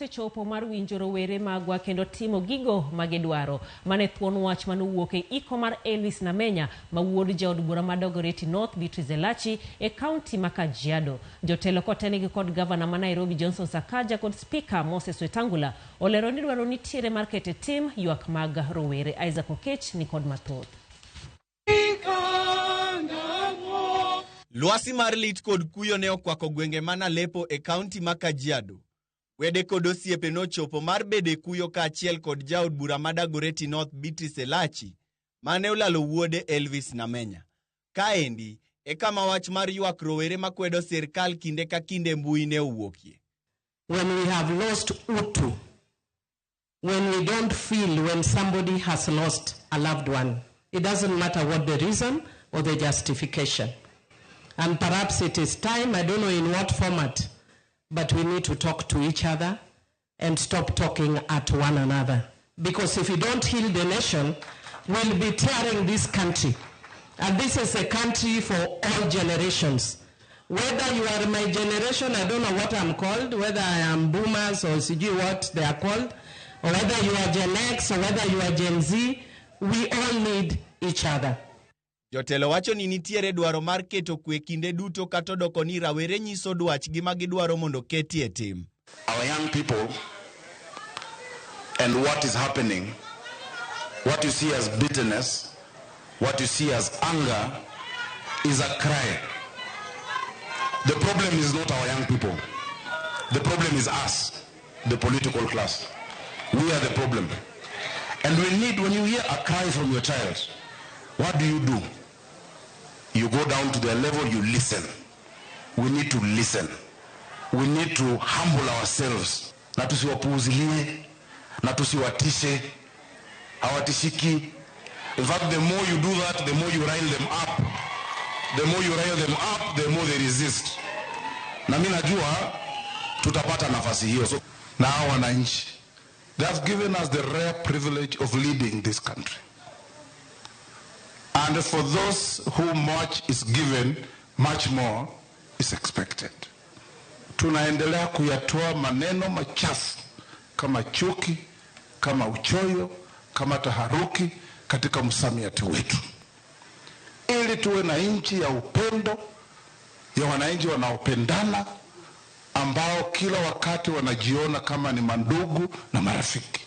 Osechopo mar winjo rowere magwa kendo timo gigo ma gidwaro. Mano e thuon wach mane owuok e iko mar Elvis Namenya ma wuod jaod bura ma Dagoretti North Beatrice Elachi e kaunti ma Kajiado. Jotelo kotelnegi kod gavana ma Nairobi Johnson Sakaja kod spika Moses Wetangula olero ni dwaro nitiere mar keto e tim ywak mag rowere. Isaac Okech ni kod mathoth. Lwasi mar lit kod kuyo ne okwako gwenge man Aleppo e kaunti ma Kajiado. Wede kod osiepe nochopo mar bedo e kuyo kaachiel kod jaod bura ma Dagoretti North Beatrice Elachi mane olalo wuode Elvis Namenya. Kaendi e kama wach mar ywak rowere makwedo sirkal kinde ka kinde e mbui ne owuokie. When we have lost utu, when we don't feel when somebody has lost a loved one, it doesn't matter what the reason or the justification. And perhaps it is time, I don't know in what format, but we need to talk to each other and stop talking at one another. Because if we don't heal the nation, we'll be tearing this country. And this is a country for all generations. Whether you are my generation, I don't know what I'm called, whether I am boomers or sijui what they are called, or whether you are Gen X or whether you are Gen Z, we all need each other. Jotelo wacho ni nitiere dwaro mar keto kwe kinde duto kata odoko ni rawere nyiso dwachgi ma gidwaro mondo ketie tim. Our young people and what is happening, what you see as bitterness, what you see as anger, is a cry. The problem is not our young people. The problem is us, the political class. We are the problem. And we need, when you hear a cry from your child, what do you do? You go down to their level, you listen. We need to listen. We need to humble ourselves. Na tusiwapuuzilie, na tusiwatishe. Hawatishiki. In fact, the more you do that, the more you rile them up. The more you rile them up, the more they resist. Na mimi najua tutapata nafasi hiyo. So, na hao wananchi, they have given us the rare privilege of leading this country. And for those who much is given, much more is expected. Tunaendelea kuyatoa maneno machafu kama chuki, kama uchoyo, kama taharuki katika msamiati wetu, ili tuwe na nchi ya upendo, ya wananchi wanaopendana, ambao kila wakati wanajiona kama ni mandugu na marafiki.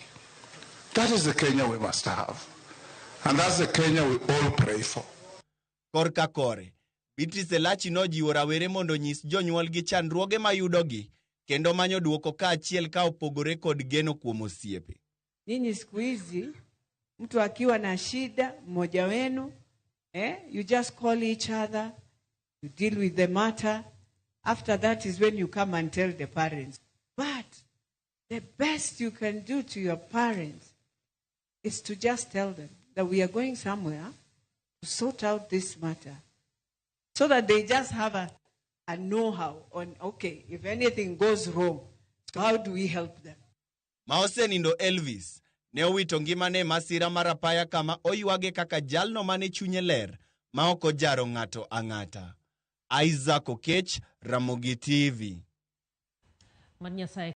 That is the Kenya we must have. And that's the Kenya we all pray for. Korka kore, Beatrice Elachi nojiwo rawere mondo onyis jonyuolgi chandruoge mayudogi kendo manyo duoko kaachiel ka opogore kod geno kuom osiepe. Nyinyi siku hizi mtu akiwa na shida mmoja wenu you just call each other, you deal with the matter. After that is when you come and tell the parents. But the best you can do to your parents is to just tell them that we are going somewhere to sort out this matter, so that they just have a know-how on, okay, if anything goes wrong, so how do we help them? Ma osenindo Elvis ne owito ngimane e masira mar apaya kama oywage kaka jalno mane chunye ler ma ok ojaro ng'ato ang'ata. Isaac Okech, Ramogi TV. Mad Nyasaye.